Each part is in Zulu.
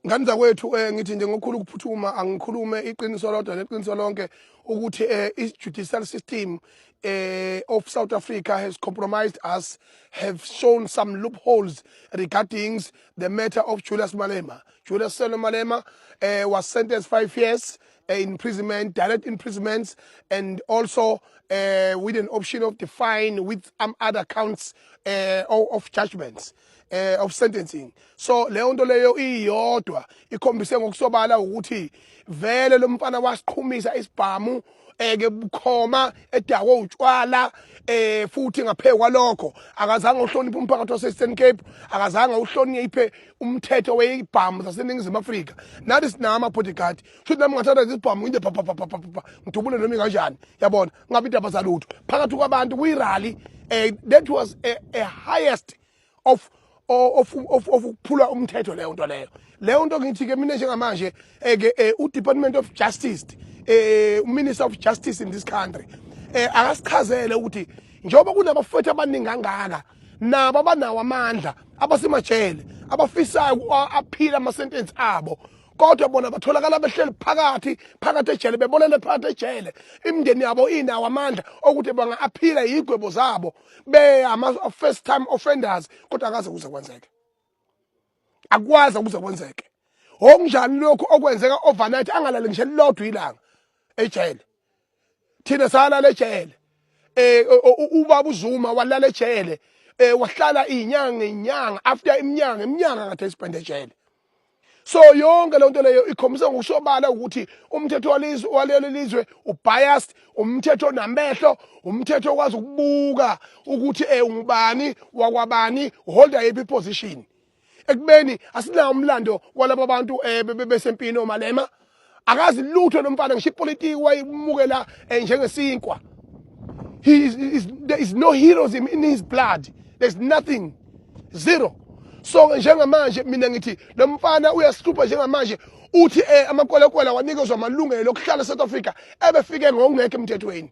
Ngane zakwethu, ngithi nje ngokukhulu ukuphuthuma angikhulume iqiniso lodwa neqiniso lonke ukuthi i-judicial system of South Africa has compromised us, have shown some loopholes regarding the matter of Julius Malema. Julius Sello Malema was sentenced 5 years imprisonment, direct imprisonment, and also with an option of the fine with some other counts of judgments of sentencing. So leyo nto leyo iyodwa ikhombise ngokusobala ukuthi vele lo mfana wasiqhumisa isibhamu eke bukhoma edakwe utshwala, futhi ngaphezu kwalokho akazange uhloniphe umphakathi wase-Eastern Cape, akazange uhloniphe umthetho wezibhamu zaseNingizimu Afrika. Nathi sinawo ama-bodyguard, futhi nami ngathatha isibhamu ngide pa pa pa pa pa pa, ngidubule noma kanjani, yabona, ngabe indaba zalutho phakathi kwabantu kwi-rally. That was a highest of ukuphula umthetho leyo nto leyo. Leyo nto ngithi ke mina njengamanje ke u-Department of Justice, Minister of Justice in this country, akasichazele ukuthi njengoba kunabafethu abaningi kangaka nabo abanawo amandla abasemajele abafisayo aphila ama-sentence abo, kodwa bona batholakala behleli phakathi phakathi ejele, bebonele phakathi ejele, imindeni yabo inawo amandla okuthi banga-aphila yigwebo zabo be ama-first time offenders, kodwa akaze kuze kwenzeke, akwazi ukuze kwenzeke. Okunjani lokhu okwenzeka overnight, angalali ngisho elilodwa ilanga ejele? Thina salala ejele, ubaba uZuma walala ejele, wahlala inyanga inyanga after iminyaka iminyaka kade e-spende ejele. So yonke le nto leyo ikhombisa ngokusobala ukuthi umthetho walizwe walelo lizwe u-biased, umthetho onamehlo, umthetho okwazi ukubuka ukuthi ungubani wakwabani, holder yiphi position, ekubeni asinawo umlando walabo bantu besempini. OMalema akazi lutho nomfana, ngisho ipolitiki wayimukela njengesinkwa. He is, is there is no heroism in his blood, there's nothing, zero. So njengamanje mina ngithi lo mfana uyasihlupha njengamanje. Uthi amakwelekwele wanikezwa amalungelo okuhlala eSouth Africa ebefike ngokungekho emthethweni.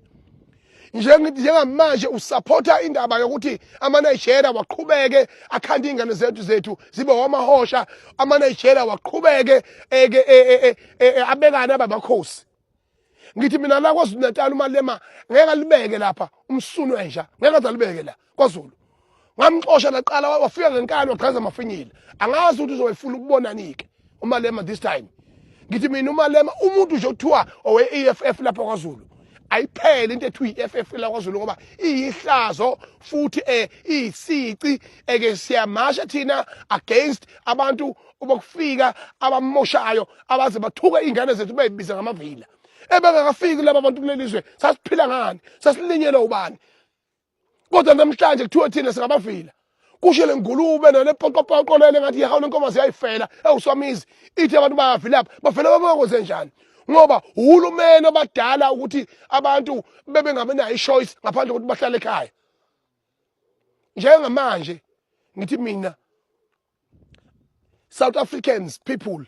Njengamanje usupporta indaba yokuthi ama-Nigeria waqhubeke akhanda iy'ngane zethu zibe wamahosha, ama-Nigeria waqhubeke eke abekane abamakhosi. Ngithi mina la KwaZulu Natal uMalema ngeke alibeke lapha umsunu wenja, ngeke aze alibeke la KwaZulu. Ngamxosha laqala wafika ngenkani, wagqaza amafinyila. Angazi ukuthi uzoyifuna ukubonani-ke uMalema this time. Ngithi mina uMalema umuntu nje okuthiwa owe-EFF lapha KwaZulu, ayiphele into ethiwa i-EFF la KwaZulu ngoba iyihlazo futhi iyisici eke siyamasha thina against abantu bokufika abamoshayo, abaze bathuka iy'ngane zethu beyibiza ngamavila. Ebengakafiki laba bantu kuleli zwe sasiphila ngani? Sasilinyelwa ubani? Kodwa namhlanje kuthiwa thina singabavila, kusho le ngulube nale poqopoqo lele ngathi ihawula inkomo ziyayifela ewuswamizi, ithi abantu bayavilapha. Bavele babakwenze njani? Ngoba uhulumeni abadala ukuthi abantu bebengabe nayo i-choice ngaphandle kokuthi bahlale ekhaya. Njengamanje ngithi mina, South Africans people,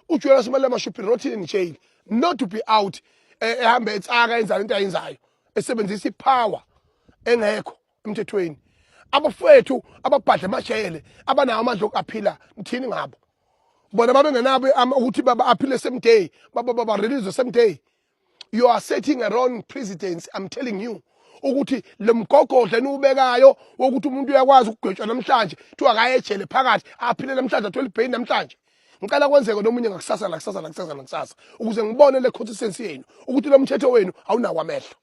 uJulius Malema should be rotting in jail, not to be out ehambe etsaka enza into ayenzayo, esebenzisa i-power engekho emthethweni. Abafowethu ababhadla emajele abanawo amandla okuaphila, nithini ngabo? Bona babengenabo ukuthi baba-aphile same day, baba-release same day. You are setting a wrong precedence, I'm telling you, ukuthi lo mgogodla eniwubekayo wokuthi umuntu uyakwazi ukugwetshwa namhlanje, kuthiwa akaye ejele phakathi, aphile namhlanje, athole ibheyili namhlanje. Ngicela kwenzeke nomunye ngakusasa, nakusasa, nakusasa, nakusasa, ukuze ngibone le consistency yenu, ukuthi lo mthetho wenu awunawo amehlo.